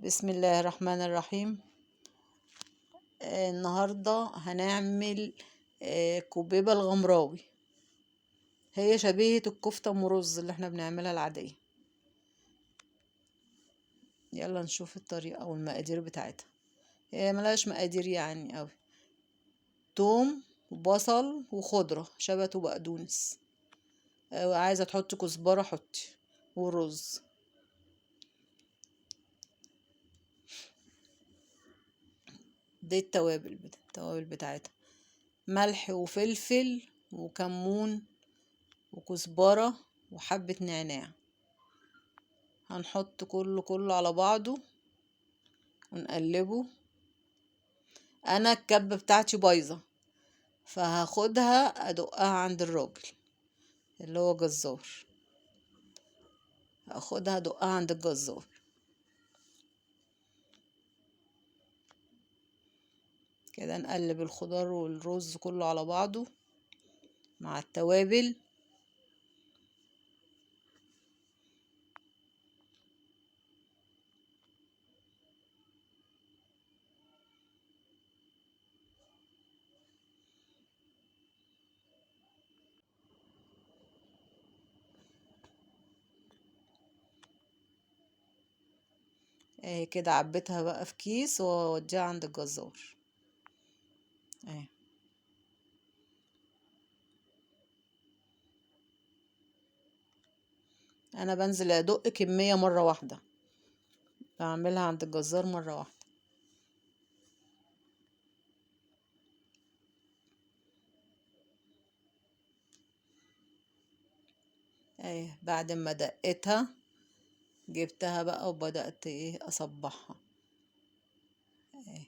بسم الله الرحمن الرحيم. النهاردة هنعمل كوبيبة الغمراوي. هي شبيهة الكفتة ام رز اللي احنا بنعملها العادية. يلا نشوف الطريقة والمقادير بتاعتها. هي ملهاش مقادير يعني قوي. توم وبصل وخضرة شبت وبقدونس، عايزة تحطي كزبرة حطي، ورز. دي التوابل التوابل بتاعتها ملح وفلفل وكمون وكزبرة وحبة نعناع. هنحط كله على بعضه ونقلبه. انا الكبة بتاعتي بايظة، فهاخدها ادقها عند الراجل اللي هو جزار. هاخدها ادقها عند الجزار كده. نقلب الخضار والرز كله على بعضه مع التوابل. اهي كده عبيتها بقى في كيس واوديها عند الجزار. اهي انا بنزل ادق كمية مرة واحدة، بعملها عند الجزار مرة واحدة. اهي بعد ما دقتها جبتها بقى وبدأت اصبحها. اهي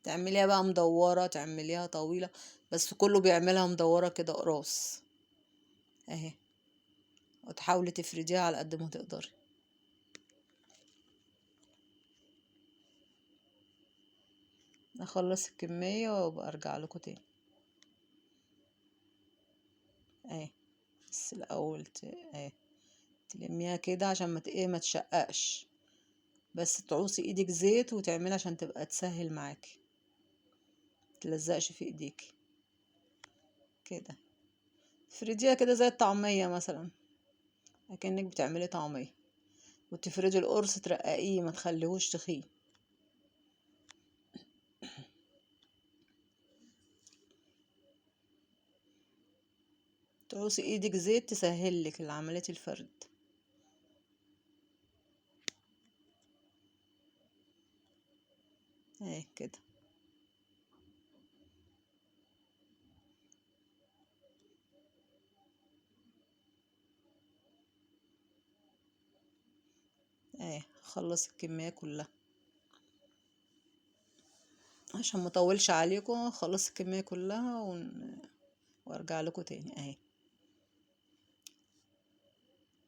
تعمليها بقى مدورة، تعمليها طويلة، بس كله بيعملها مدورة كده قراص اهي، وتحاولي تفرديها على قد ما تقدري. اخلص الكمية وابقى ارجع لكم تاني. اهي بس الاول اهي تلميها كده عشان ما تشققش، بس تعوصي ايدك زيت وتعملي عشان تبقى تسهل معاكي، متلزقش في ايديكي كده. تفرديها كده زي الطعمية مثلا، اكنك بتعملي طعمية، وتفردي القرص ترققيه ما تخليهوش تخين. تعوصي ايدك زيت تسهلك عملية الفرد. اهي كده. اهي خلص الكمية كلها عشان ما اطولش عليكم. خلص الكمية كلها وارجع لكم تاني. اهي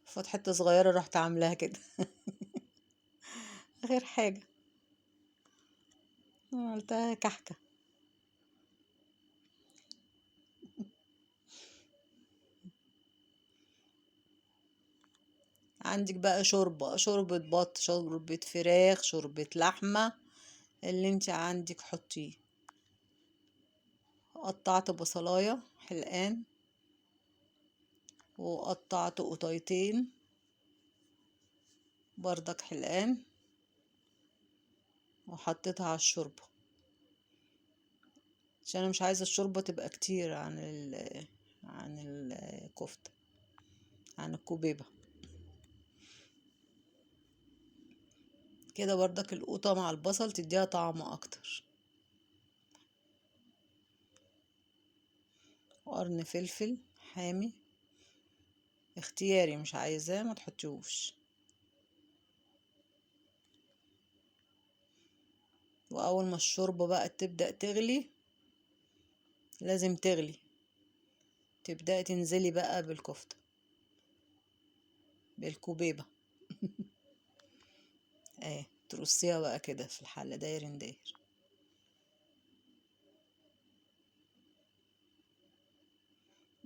فات حتة صغيرة رحت عاملاها كده غير حاجة عملتها كحكة. عندك بقى شوربة، شوربة بط، شوربة فراخ، شوربة لحمة، اللي انت عندك حطيه. قطعت بصلاية حلقان، وقطعت قطيتين بردك حلقان، وحطيتها على الشوربة عشان انا مش عايزة الشوربة تبقى كتير عن الكفتة، عن الكوبيبة كده. بردك القوطة مع البصل تديها طعم اكتر. وقرن فلفل حامي اختياري، مش عايزاه ما تحطيهوش. واول ما الشوربة بقى تبدأ تغلي، لازم تغلي، تبدأ تنزلي بقى بالكفتة بالكوبيبة اهي ترصيها بقى كده في الحلة داير داير.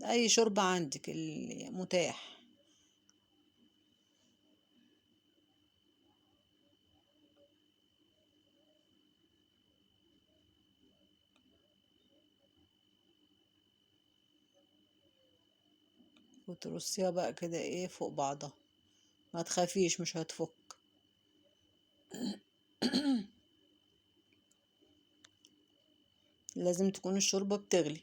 اي شوربة عندك المتاح. وترصيها بقى كده ايه فوق بعضها، ما تخافيش مش هتفك. لازم تكون الشوربة بتغلي.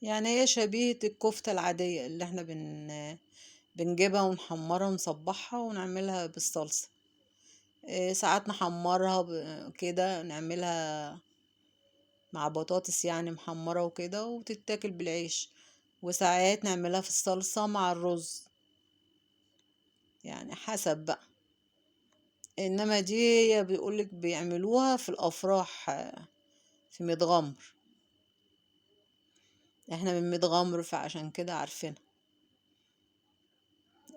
يعني هي شبيهة الكفتة العادية اللي احنا بنجيبها ونحمرها ونصبحها ونعملها بالصلصة. ساعات نحمرها كده، نعملها مع بطاطس يعني محمرة وكده، وتتاكل بالعيش. وساعات نعملها في الصلصة مع الرز، يعني حسب بقى. انما دي هي بيقولك بيعملوها في الافراح، في ميت غمر. احنا من ميت غمر فعشان كده عارفينها.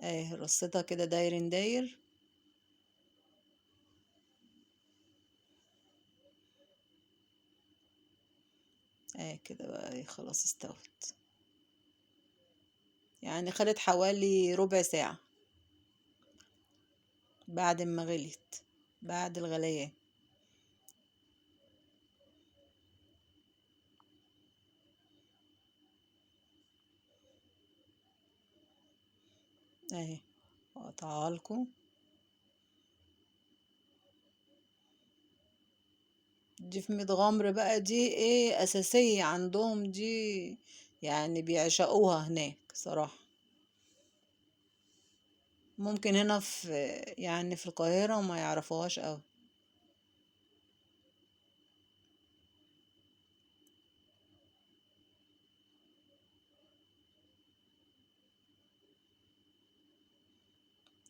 اهي رصيتها كده داير داير. اهي كده بقى، ايه خلاص استوت. يعني خدت حوالي ربع ساعة بعد ما غليت، بعد الغليان. اهي اقطعها لكم. دي في ميت غمر بقى، دي ايه اساسية عندهم دي، يعني بيعشقوها هناك صراحة. ممكن هنا في القاهرة ما يعرفوهاش قوي.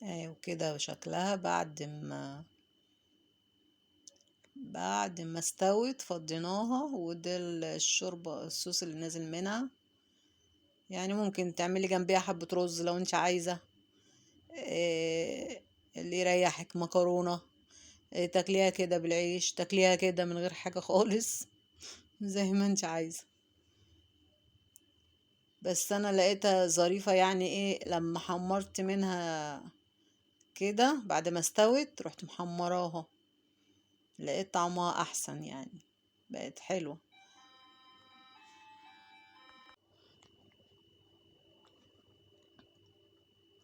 اهي وكده شكلها بعد ما استوت فضيناها، وده الشوربة الصوص اللي نازل منها. يعني ممكن تعملي جنبيها حبة رز لو انت عايزة، اللي يريحك، مكرونة، تاكليها كده بالعيش، تاكليها كده من غير حاجة خالص زي ما انت عايزة. بس انا لقيتها ظريفة، يعني ايه لما حمرت منها كده بعد ما استوت رحت محمراها، لقيت طعمها احسن، يعني بقت حلوة.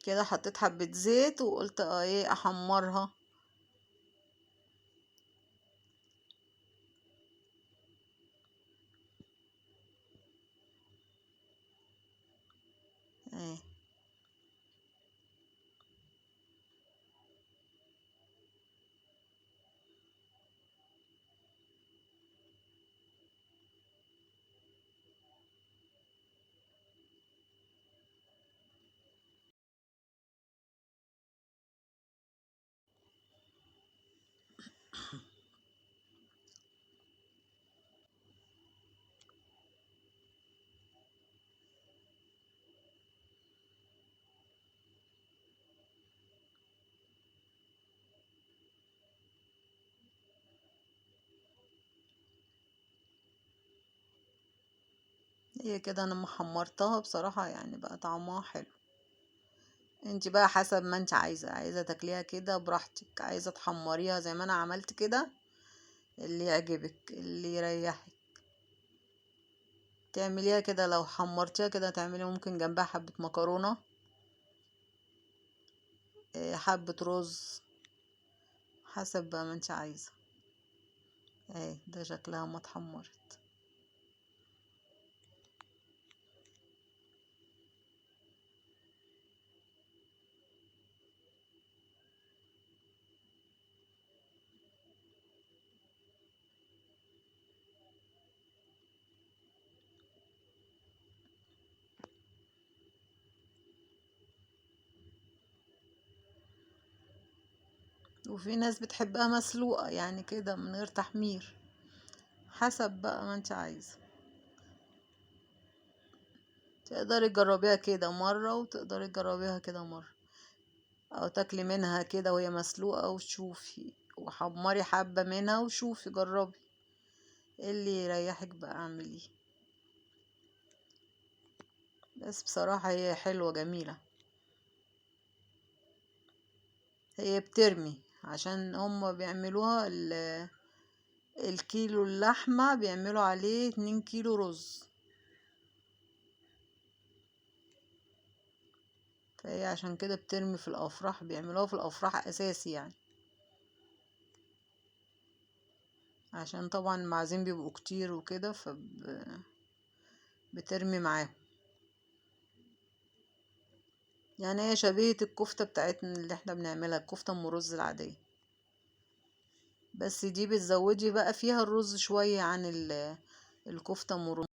كده حطيت حبة زيت وقلت ايه احمرها. ايه هي كده انا محمرتها بصراحة، يعني بقى طعمها حلو. انت بقى حسب ما انت عايزة، عايزة تاكليها كده براحتك، عايزة تحمريها زي ما انا عملت كده، اللي يعجبك اللي يريحك تعمليها كده. لو حمرتيها كده تعملي ممكن جنبها حبة مكرونة، حبة رز، حسب بقى ما انت عايزة. اهي ده شكلها ما اتحمرت. وفي ناس بتحبها مسلوقة يعني كده من غير تحمير، حسب بقى ما انت عايزة. تقدري تجربيها كده مرة وتقدري تجربيها كده مرة، او تاكلي منها كده وهي مسلوقة وشوفي، وحمري حبة منها وشوفي، جربي اللي يريحك بقى اعمليه. بس بصراحة هي حلوة جميلة. هي بترمي عشان هم بيعملوها الكيلو اللحمة بيعملوا عليه 2 كيلو رز. فهي عشان كده بترمي في الافراح، بيعملوها في الافراح اساسي يعني، عشان طبعا المعازيم بيبقوا كتير وكده، بترمي معاهم. يعني هي شبيهة الكفتة بتاعتنا اللي احنا بنعملها، الكفتة ام رز العادية، بس دي بتزودي بقى فيها الرز شوية عن الكفتة ام رز.